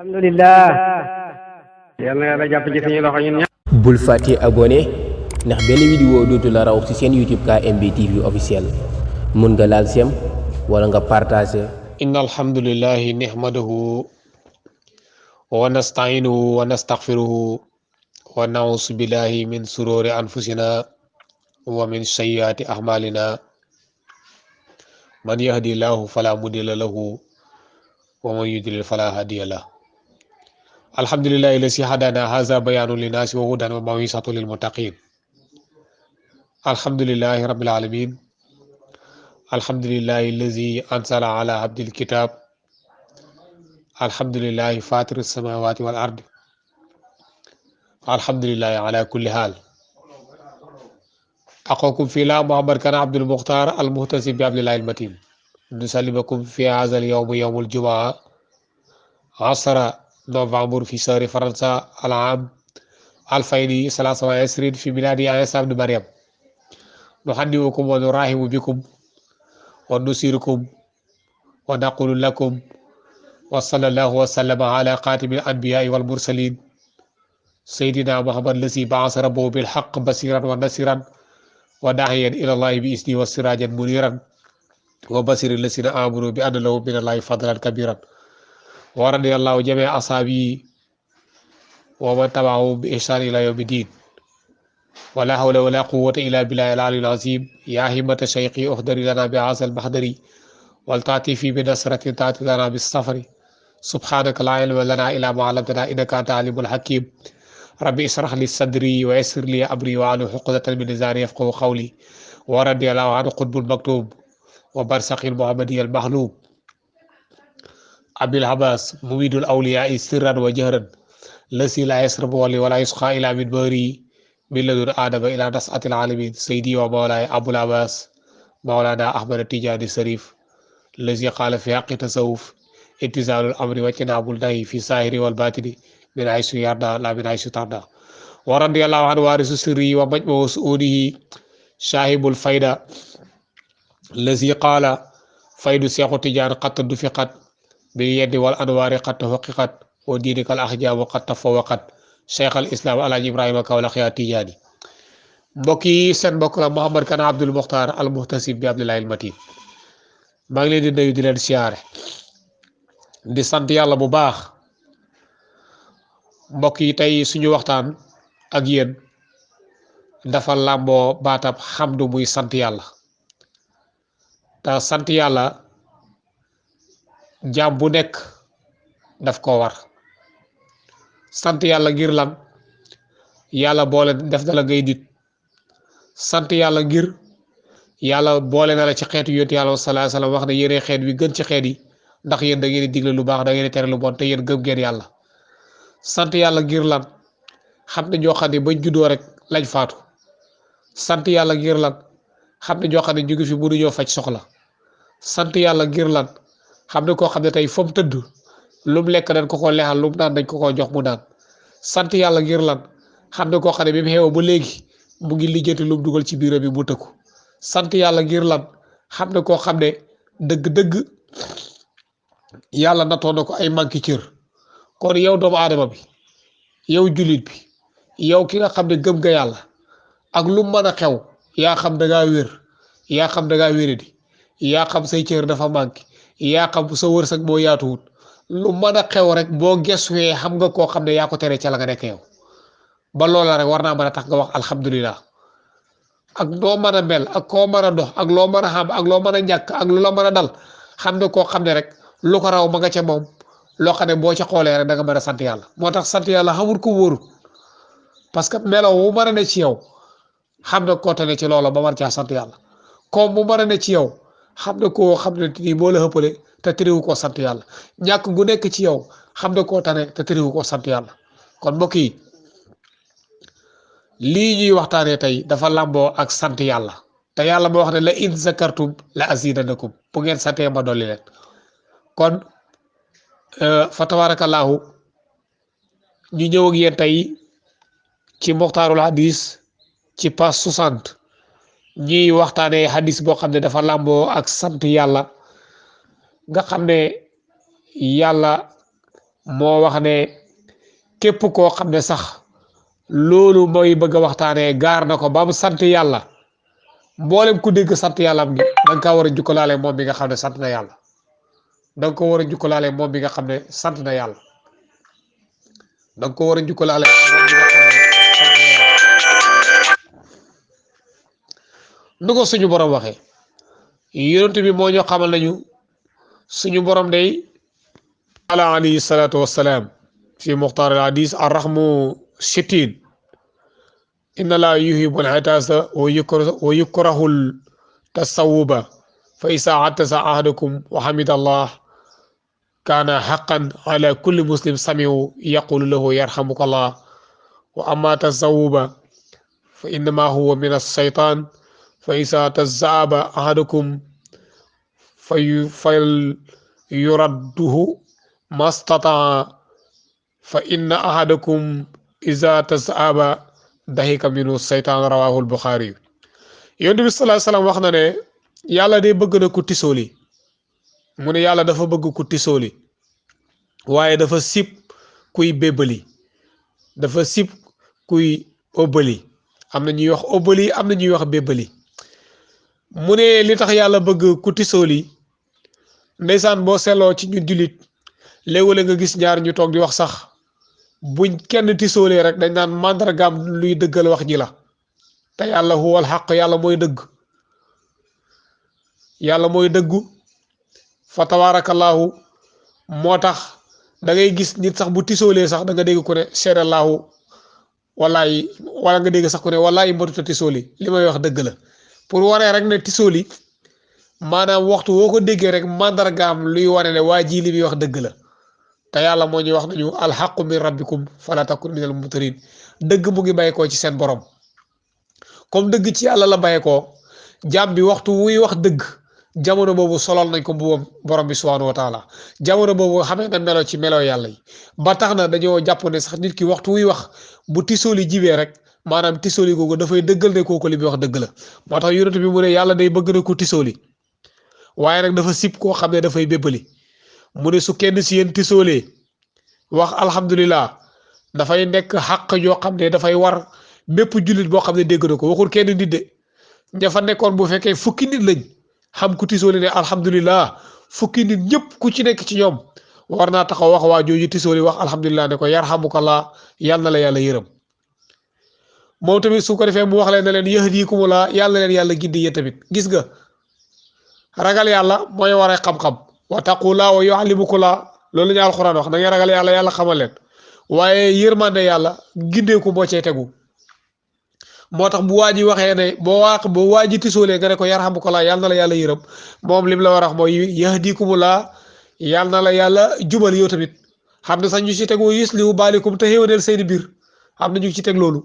alhamdulillah yal na yàlla jàpp ci suñu loxo ñun ñëpp. bul fàtte abonné ndax benn vidéo dootu la raw ci seen YouTube KMB TV officiel mun nga laal sem wala nga partager. inna alhamdulillahi nihmaduhu wa nasta'inuhu wa nastaghfiruhu wa na'uuzu billahi min sururi anfusina wa min sayyiati a'malina man yahdihillahu fala mudilla lahu wa man yudlil fala hadiya lahu. alhamdulillahi allazi hadana hadha bayanun linnasi wa hudan wa maw'izatun lil muttaqin. alhamdulillahi rabbil alamin. alhamdulillahi allazi anzala ala abdil kitab. alhamdulillahi fatiris samawati wal ardi. alhamdulillahi ala kulli hal. أخوكم في الله محمد كان عبد المختار المهتسب بعبد الله المتين نسلمكم في هذا اليوم يوم الجمعة 10 نوفمبر في شهر فرنسا العام 2023 في ميلاد عيسى بن مريم. نهنئكم ونرحب بكم ونسيركم ونقول لكم وصلى الله وسلم على خاتم الأنبياء والمرسلين سيدنا محمد الذي بعث ربه بالحق بصيرا ونصيرا وداعيا إلى الله بإذنه وسراجا منيرا وبشر الذين آمنوا بأن لهم من الله فضلا كبيرا. ورضي الله جميع أصحابه ومن تبعهم بإحسان إلى يوم الدين. ولا حول ولا قوة إلا بالله العلي العظيم. يا همة شيخي أحضر لنا بهذا المحضر ولتعطفي بنصرة تأتي لنا بالسفر. سبحانك لا علم لنا إلا ما علمتنا إنك أنت العليم الحكيم. ربي اشرح لي صدري ويسر لي أمري واحلل عقدة من لساني يفقهوا قولي. ورضي الله عن قطب المكتوب وبرزخ المحمدي المحلوب أبي العباس مميت الأولياء سرا وجهرا الذي لا يسرب ولا يسقى إلا من باري من لدن آدم إلى نسعة العالمين سيدي ومولاي أبو العباس مولانا أحمد التجاني الشريف الذي قال في حق التصوف امتثال الأمر واجتناب النهي في الظاهر والباطن من حيث يرضى لا من حيث ترضى. ورضي الله عن وارث سري ومجموع سؤوله شاهب الفايدة الذي قال فايد شيخ تجان قد دفقت باليد والأنوار قد تحققت ودينك الأحجام قد تفوقت شيخ الإسلام على إبراهيم كولاخ يا تجاني. mbokki seen mbokk la Mouhamed Kane Abdul Mukhtar al Muhtasib bi Abdillahi al Matin maa ngi leen di nuyu di leen siyaare di sant yàlla bu baax. mbokk yi tey suñu waxtaan ak yéen dafa làmboo baatab xamdu muy sant yàlla te sant yàlla jaam bu nekk daf ko war. sant yàlla ngir lan yàlla boole def na la ngay nit. sant yàlla ngir yàlla boole na la ci xeetu yonent yàlla sallallahu alayhi wasallam wax ne yéen xeet wi gën ci xeet yi ndax yéen da ngeen di digle lu baax da ngeen di tere lu bon te yéen gëm ngeen yàlla. sant yàlla ngir lan xam ne ñoo xam ne bañ juddoo rek lañ faatu. sant yàlla ngir lan xam ne ñoo xam ne ñu ngi fi mënuñoo faj soxla. sant yàlla ngir lan xam ne koo xam ne tey fa mu tëdd lu mu lekk dañ ko koo leexal lu mu naan dañ ko koo jox mu naan. sant yàlla ngir lan xam ne koo xam ne bi mu xeewoo ba léegi mu ngi lijjanti lu mu dugal ci biir bi mu tëkku. sant yàlla ngir lan xam ne koo xam ne dëgg-dëgg yàlla natoo na ko ay manki cër. kon yow doomu aadama bi yow jullit bi yow ki nga xam ne gëm nga yàlla ak lu mën a xew yaa xam da ngaa wér yaa xam da ngaa wéradi yaa xam say cër dafa manqué yaa xam sa wërsëg moo yaatuwut lu mën a xew rek boo gesuwee xam nga koo xam ne yaa ko tere ca la nga nekk yow ba loola rek war naa mën a tax nga wax alhamdulillah. ak noo mën a mel ak koo mën a dox ak loo mën a xam ak loo mën a ñàkk ak lu la mën a dal xam ne koo xam ne rek lu ko raw ma nga ca moom loo xam ne boo ca xoolee rek da nga mën a sant yàlla. moo tax sant yàlla xamul ko wóorul parce que melo wu mën a ne ci yow xam ne koo tane ci loola ba war caa sant yàlla comme mu mën a ne ci yow xam ne koo xam ne nii moo la ëppale te tëriwu koo sant yàlla ñàkk gu nekk ci yow xam ne koo tane te tëriwu koo sant yàlla. kon mbokk yi lii ñuy waxtaanee tey dafa làmboo ak sant yàlla te yàlla moo wax ne la in zakartum la azidannakum bu ngeen santee ma dolli leen. kon fa tabarakallahu ñu ñëw ak yéen tey ci muxtaarul hadis ci page 60 ñuy waxtaanee hadis boo xam ne dafa làmboo ak sant yàlla nga xam ne yàlla moo wax ne képp koo xam ne sax loolu mooy bëgg a waxtaanee gaar na ko ba mu sant yàlla mboolem ku dégg sant yàlla am gi da nga kaa war a jukkalaale moom bi nga xam ne sant na yàlla da nga ko war a jukkalaale moom bi nga xam ne sant na yàlla da nga ko war a jukkalaale moom bi nga xam ne sant na yàlla nu ko suñu borom waxee yonent bi moo ñu xamal nañu suñu borom day ala alayhi salaatu wassalaam fi muxtaar al hadis arrahmu sittin inna laa yuhibbul hataasa wa yukrahul tasawuba fa isa attasa ahadukum wa hamidallah kaana haqqan ala kulli muslim samiu yaqulu lahu yarhamukallah wa amma tasawuba fa innama huwa min alshaytan fa isa tazaaba ahadukum fal yuradduhu mastataa fa inna ahadakum iza tazaaba dahika minu seytaan rawahul buxaari yonent bi sallallahu alayhi wasallam wax na ne yàlla de bëgg na ku tisooli mu ne yàlla dafa bëgg ku tisooli waaye dafa sib kuy bébbali dafa sib kuy óbbali am na ñuy wax óbbali am na ñuy wax bébbali mu ne li tax yàlla bëgg ku tisooli ndeysaan boo seetloo ci ñu jullit léeg-léeg nga gis ñaar ñu toog di wax sax buñ kenn tisoolee rek dañ naan màndargaam luy dëggal wax ji la te yàlla huwal xaq yàlla mooy dëgg yàlla mooy dëggu fa tabaarakallaahu moo tax da ngay gis nit sax bu tisoolee sax da nga dégg ku ne seedallaahu wallaay wala nga dégg sax ku ne wallaay matuta tisooli li may wax dëgg la pour waree rek ne tisooli maanaam waxtu woo ko déggee rek màndargaam luy wane ne waa ji li muy wax dëgg la te yàlla moo ñuy wax nañu alxaqu min rabbikum fala takun minal mumtarin dëgg mu ngi bàyyeekoo ci seen borom comme dëgg ci yàlla la bàyyeekoo jaam bi waxtu wuy wax dëgg jamono boobu solal nañ ko mbubbam borom bi subhanahu wa taala jamono boobu xamee na melo ci melo yàlla yi ba tax na dañoo jàpp ne sax nit ki waxtu wuy wax bu tisooli jibee rek maanaam tisooli googu dafay dëggal ne kooku li muy wax dëgg la moo tax yonent bi mu ne yàlla day bëgg na ko tisooli waaye nag dafa sib koo xam ne dafay bébbali mu ne su kenn si yéen tisoolee wax alhamdulillah dafay nekk xàq yoo xam ne dafay war bépp jullit boo xam ne dégg na ko waxul kenn nit de ña fa nekkoon bu fekkee fukki nit lañ xam ku tisooli ne alhamdulillah fukki nit ñëpp ku ci nekk ci ñoom war naa taxaw wax waa jooju tisooli wax alhamdulillah ne ko yarhamukallah yàlla na la yàlla yërëm moom tamit su ko defee mu wax leen ne leen yahdikumullah yàlla na leen yàlla gindi yéen tamit gis nga ragal yàlla mooy waree xam-xam wa taqulaa wa yuallimukullah loolu la ñu alxuraan wax da ngay ragal yàlla yàlla xamal leen waaye yërmande yàlla gindeeku moo cay tegu moo tax bu waa ji waxee ne boo waa ji tisoolee nga ne ko yarhamukallah yàlla na la yàlla yërëm moom lim la war a wax mooy yahdikumullah yàlla na la yàlla jubal yow tamit xam ne sax ñu ci tegu yuslihu baalikum te xéwéneel seeni biir xam na ñu ci teg loolu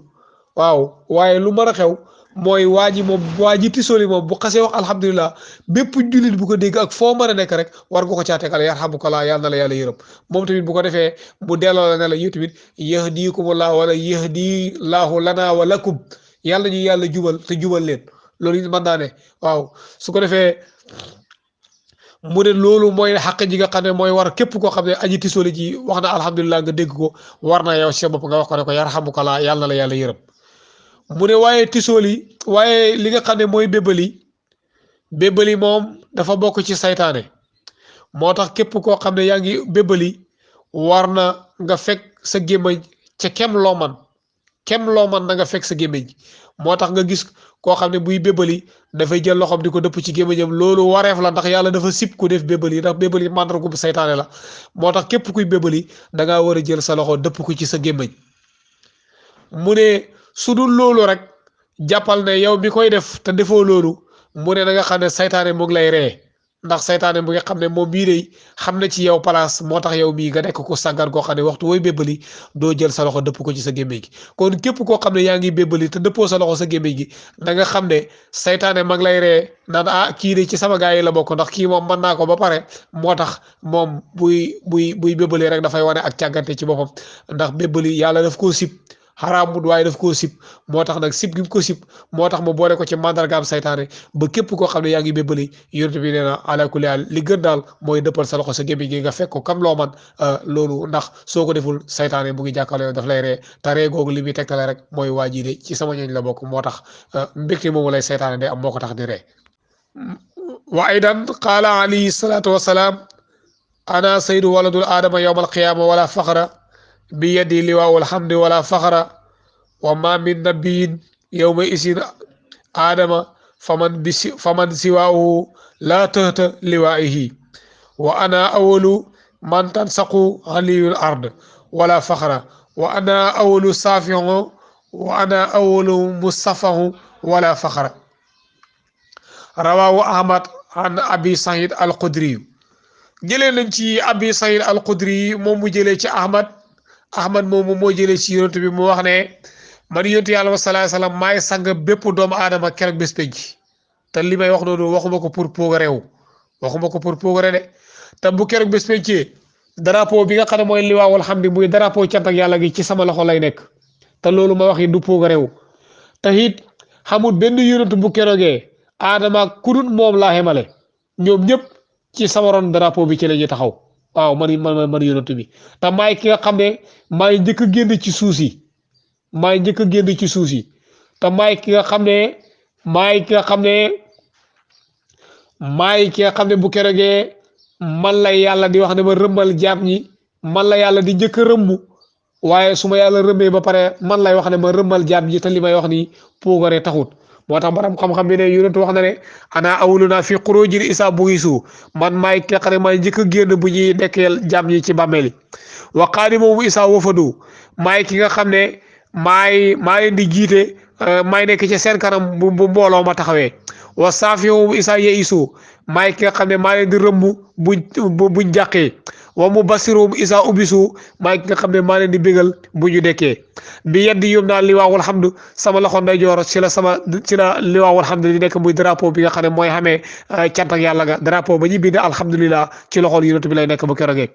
waaw waaye lu mën a xew mooy waa ji tisooli moom bu xasee wax alhamdulilah bépp jullit bu ko dégg ak foo mën a nekk rek war nga ko caa tegal yarhamukallah yàlla na la yàlla yërëm moom tamit bu ko defee mu delloo la ne la yow tamit yahdikumullah wala yahdillahu lana wa lakum yàlla ñu yàlla jubal te jubal leen loolu it mën naa ne waaw su ko defee mu ne loolu mooy xaq ji nga xam ne mooy war képp koo xam ne aji tisooli ji wax na alhamdulilah nga dégg ko war na yow ci sa bopp nga wax ko ne ko yarhamukallah yàlla na la yàlla yërëm mu ne waaye tisooli waaye li nga xam ne mooy bébbali moom dafa bokk ci saytaane moo tax képp koo xam ne yaa ngi bébbali war na nga fekk sa gémmiñ ca kem loo man na nga fekk sa gémmiñ moo tax nga gis koo xam ne buy bébbali dafay jël loxoom di ko dëpp ci gémmiñam loolu wareef la ndax yàlla dafa sib ku def bébbali ndax bébbali màndargu bu saytaane la moo tax képp kuy bébbali dangaa war a jël sa loxo dëpp ko ci sa gémmiñ mu ne su dul loolu rek jàppal ne yow mi koy def te defoo loolu mu ne na nga xam ne saytaane mu ngi lay ree ndax saytaane mu nga xam ne moom bii de xam na ci yow place moo tax yow mii nga nekk ko sàggan koo xam ne waxtu wooy bébbali doo jël sa loxo dëpp ko ci sa gémmiñ gi kon képp koo xam ne yaa ngi bébbali te dëppoo sa loxo sa gémmiñ gi da nga xam ne saytaane mag lay ree naan kii de ci sama gaa yi la bokk ndax kii moom mën naa ko ba pare moo tax moom buy bébbali rek dafay wane ak càggante ci boppam ndax bébbali yàlla daf koo sib xaraamut waaye daf koo sib moo tax nag sib gi mu ko sib moo tax ma boole ko ci mandargaam saytaane ba képp koo xam ne yaa ngi bébbali yonent bi nee na ala kulli haal li gën daal mooy dëppal sa loxo sa gémmiñ gi nga fekk ko kam loo man loolu ndax soo ko deful saytaane mu ngi jàkkaarloo daf lay ree te ree googu li muy tegtale rek mooy waa ji de ci sama ñooñ la bokk moo tax mbégte moomu lay saytaane de am moo ko tax di ree wa aydan qaala alayhi salaatu wasalaam ana saydu waladul aadama yawma alqiyama wala faxra bi yadi liwaawul hamdi wala faxra wa ma min nabiyin yawma isin aadama faman siwaahu la tahta liwaa'ihi wa ana awalu man tansaqu aliyul ard wala faxra wa ana awalu saafihu wa ana awalu musafahu wala faxra rawahu ahmad an abi saïd al xudri jëlee nañ ci abi saïd al xudri moom mu jëlee ci ahmad moomu moo jëlee ci yonent bi mu wax ne man yonent yàlla wa sallallahu alayhi wasallam maay sang bépp doomu aadama keroog bés penc te li may wax noonu waxuma ko pour pogare de te bu keroog bés pencee drapeau bi nga xam ne mooy liwaawul hamdi muy drapeau cant ak yàlla gi ci sama loxo lay nekk te loolu ma wax yi du pogare wu te it xamul benn yonent bu keroogee aadama kudut moom laa xemale ñoom ñëpp ci sama ron drapeau bi ci la ñuy taxaw waaw man yonent bi te maay ki nga xam ne maay njëkk a génn ci suuf si te maay ki nga xam ne bu keroogee man la yàlla di wax ne ma rëmmal jaam ñi man la yàlla di njëkk a rëmmu waaye su ma yàlla rëmmee ba pare man lay wax ne ma rëmmal jaam ñi te li may wax ni puugare taxut moo tax baram xam-xam bi ne yonent wax na ne ana awluna fi xurujil isa bu gisu man maay ki nga xam ne maay njëkk a génn bu ñuy nekkeel jaam ñi ci bàmmeeli wa qaadimu isa wafadu maay ki nga xam ne maa leen di jiite maay nekk ci seen kanam bu mbooloo ma taxawee wa saafihu isa yeisu maay ki nga xam ne maa leen di rëmb buñ jàqee wa mubasirum isa ubisu maay ki nga xam ne maa leen di bégal bu ñu dekkee bi yeddi yum naa liwaawul hamdu sama loxo ndeyjoor ci la liwaawul hamdu di nekk muy drapeau bi nga xam ne mooy xamee cant ak yàlla ga drapeau ba ñu bind alhamdulillah ci loxol yonent bi lay nekk bu keroogee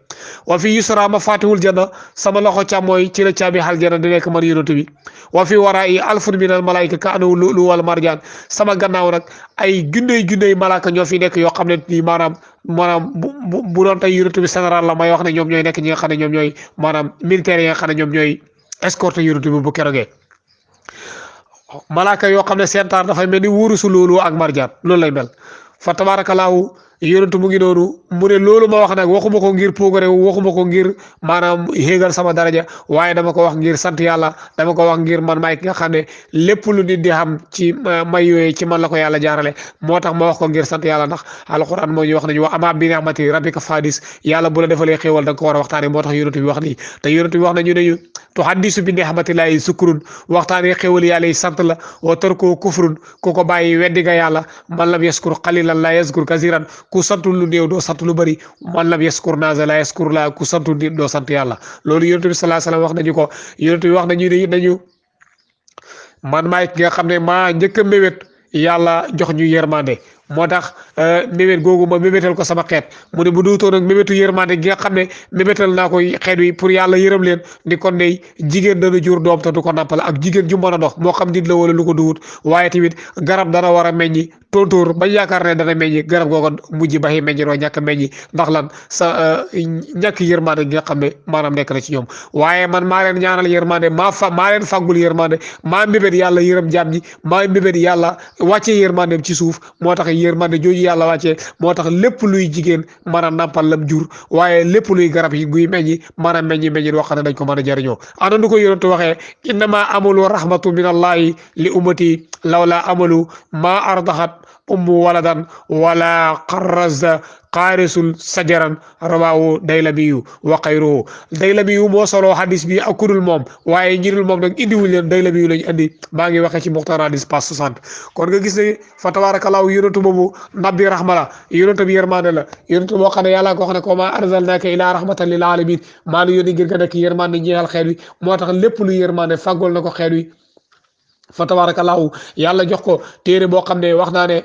wa fi yusra ma fatihul janna sama loxo càmmooy ci la caabi xal janna di nekk man yonent bi wa fi warai alfun min al malaika ka anahu lu'lu wal marjaan sama gannaaw nag ay junney malaaka ñoo fi nekk yoo xam ne nii maanaam bu doon tey yonent bi général la may wax ne ñoom ñooy nekk ñi nga xam ne ñoom ñooy maanaam militaires yi nga xam ne ñoom ñooy escorte yonent bi bu keroogee malaaka yoo xam ne seen taar dafay mel ni wurusu loolu ak marjaan loolu lay mel fa tabarakallahu yonent mu ngi noonu mu ne loolu ma wax nag waxuma ko ngir pogare waxuma ko ngir maanaam xéegal sama daraja waaye dama ko wax ngir sant yàlla dama ko wax ngir man maay ki nga xam ne lépp lu nit di xam ci may yooyu ci man la ko yàlla jaarale moo tax ma wax ko ngir sant yàlla ndax alquran moo ñu wax nañu wa ama bi ni'mati rabbika fadis yàlla bu la defalee xéewal da nga ko war a waxtaane moo tax yonent bi wax nii te yonent bi wax nañu ne ñu tuhaddisu bi ni'matillahi sukrun waxtaane xéewal yàlla yi sant la wa tarku kufrun ku ko bàyyi weddi nga yàlla man lam yaskur qalilan la yaskur kasiran ku santul lu néew doo sant lu bëri man lam yaskur naasa la yaskur la ku santul nit doo sant yàlla loolu yonent bi sallallahu alayhi wasallam wax nañu ko yonent bi wax nañu man maay ki nga xam ne maa njëkk a mbéwét yàlla jox ñu yërmande moo tax mébét googu ma mébétal ko sama xeet mu ne bu duutoon ak mébétu yërmande gi nga xam ne mébétal naa ko xeet wi pour yàlla yërëm leen ni kon ne jigéen dana jur doom te du ko nàmpal ak jigéen ju mën a dox moo xam nit la wala lu ko duwut waaye tamit garab dana war a meññi tontóor ba yaakaar ne dana meññi garab googu mujj baxi meññi doo ñàkk meññi ndax lan sa ñàkk yërmande gi nga xam ne maanaam nekk na ci ñoom waaye man maa leen ñaanal yërmande maa leen fàggul yërmande maa mbébét yàlla yërëm jaam ñi maa mbébét yàlla wàccee yërmandeem ci suuf moo tax yërmande jooju yàlla wàccee moo tax lépp luy jigéen mën a nampal lam jur waaye lépp luy garab yi guy meññi mën a meññi wax ne dañ ko mën a jëriñoo ana nu ko yonent waxee innama amalu rahmatu min allahi li ummati lawla amalu ma ardahat ummu waladan wala qarraza qaarisul sajaran rawahu daylamiyu wa xayruhu daylamiyu moo solo hadis bi ak kudul moom waaye ñirul moom nag indiwuñ leen daylamiyu lañu andi maa ngi waxee ci muxtar hadis pas 60 kon nga gis ne fa tabarakallahu yonentu boobu nabbi rahma la yonentu bi yërmande la yonentu boo xam ne yàlla ko wax ne ko ma arsalnaka ila rahmatan lil alamin maa la yónni ngir nga nekk yërmande ñeexal xeet wi moo tax lépp lu yërmande fàggol na ko xeet wi fa tabarakallahu yàlla jox ko téere boo xam ne wax naa ne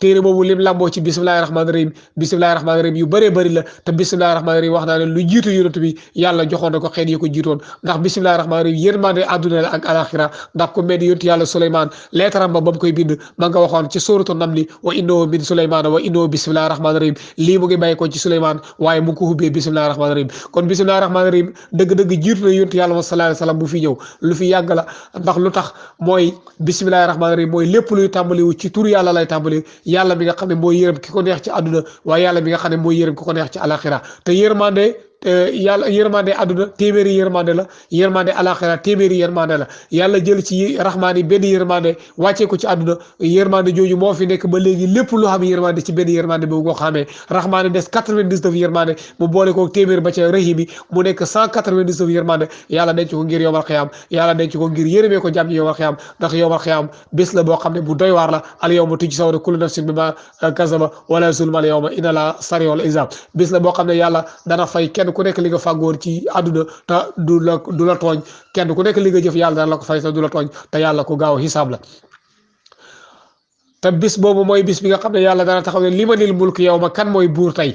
téere boobu lim lamboo ci bismillahi rahmaani rahim yu bëree bëri la te bismillahi rahmaani rahim wax naa ne lu jiitu yonent bi yàlla joxoon na ko xeet yi ko jiitoon ndax bismillahi rahmaani rahim yërmande àdduna la ak alaxira ndax ku mel ni yonent yàlla Suleymaan leetaram ba mu koy bind ma nga waxoon ci suuratu namli wa innahu min Suleymaan wa innahu bismillahi rahmaani rahim lii mu ngi bàyyi ko ci Suleymaan waaye mu ngi ko ubbee bismillahi rahmaani rahim kon bismillahi rahmaani rahim dëgg-dëgg jiitu na yonent yàlla sallallahu alayhi wa sallam bu fi ñëw lu fi yàgg la ndax lu tax mooy bismillahi rahmaani rahim mooy lépp luy tàmbaliwu ci tur yàlla lay tàmbali yàlla mi nga xam ne mooy yërëm ki ko neex ci àdduna waaye yàlla mi nga xam ne mooy yërëm ki ko neex ci alaxira te yàlla yërmande àdduna téeméeri yërmande la yërmande alaxira téeméeri yërmande la yàlla jël ci rahmaan yi benn yërmande wàccee ko ci àdduna yërmande jooju moo fi nekk ba léegi lépp lu xam yërmande ci benn yërmande boobu nga xamee rahmaan des 99 yërmande mu boole ko téeméer ba ca rahim yi mu nekk 199 yërmande yàlla denc ko ngir yowmal xiyaam yàlla denc ko ngir yërëmee ko jàmm ñi yowmal xiyaam ndax yowmal xiyaam bés la boo xam ne bu doy waar la al yawma tujzawna kullu nafsin bima kasaba wala zulma al yawma inna la sari'ul hisab bés la boo xam ne yàlla dana fay kenn ku nekk li nga fàggoon ci àdduna te du la tooñ kenn ku nekk li nga jëf yàlla dana la ko fay te du la tooñ te yàlla ko gaaw xisaab la te bis boobu mooy bis bi nga xam ne yàlla dana taxaw ne limanil mulk yow ma kan mooy buur tey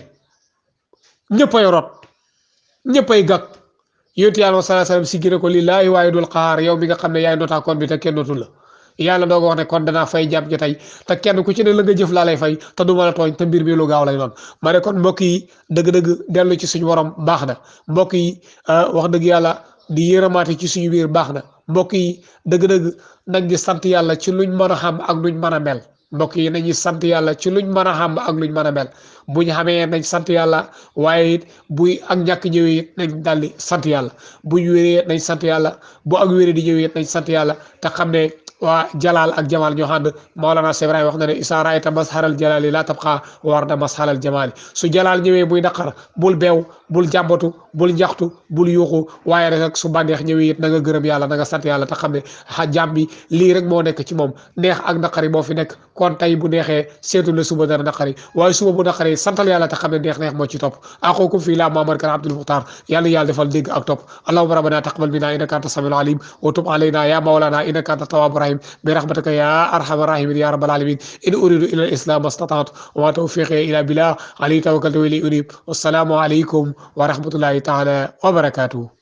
ñëppay rot ñëppay gàkk yonent yàlla sallallahu alayhi wasallam si gine ko lillaahi waahidul qahaar yow mi nga xam ne yaay notaakoon bi te kenn notul la yàlla doo ko wax ne kon danaa fay jàmm ci tey te kenn ku ci ne la nga jëf laa lay fay te du ma la tooñ te mbir mi lu gaaw lay doon ma ne kon mbokk yi dëgg-dëgg dellu ci suñu borom baax na mbokk yi wax dëgg yàlla di yërëmaate ci suñu biir baax na mbokk yi dëgg-dëgg nañ di sant yàlla ci luñ mën a xam ak luñ mën a mel mbokk yi nañuy sant yàlla ci luñ mën a xam ak luñ mën a mel bu ñu xamee nañ sant yàlla waaye it buy ak ñàkk ñëwee it nañ daldi sant yàlla buñ wéree nañ sant yàlla bu ak wéree di ñëwee it nañ sant yàlla te xam ne waa jalaal ak jamaal ñoo xam ne Mawlana Cheikh Ibrahima wax na ne isa raayta masharal jalaali la tabqa warda masharal jamaali su jalaal ñëwee buy naqar bul beew bul jàmbatu bul njaxtu bul yuuxu waaye rek su bànneex ñëwee it na nga gërëm yàlla na nga sant yàlla te xam ne jàmm bi lii rek moo nekk ci moom neex ak naqari moo fi nekk kon tey bu neexee seetu la suba dara naqari waaye suba bu naqari santal yàlla te xam ne neex moo ci topp axookum fii la Muhammad Kane Abdul Muxtaar yàlla defal dégg ak topp allahumma rabbana taqabbal minna innaka anta samiul alim wa tub alayna ya mawlana innaka anta tawwabur rahim برحمتك يا أرحم الراحمين يا رب العالمين إن أريد إلى الإسلام ما استطعت وما توفيقي إلى بالله عليه توكلت وإليه أنيب والسلام عليكم ورحمة الله تعالى وبركاته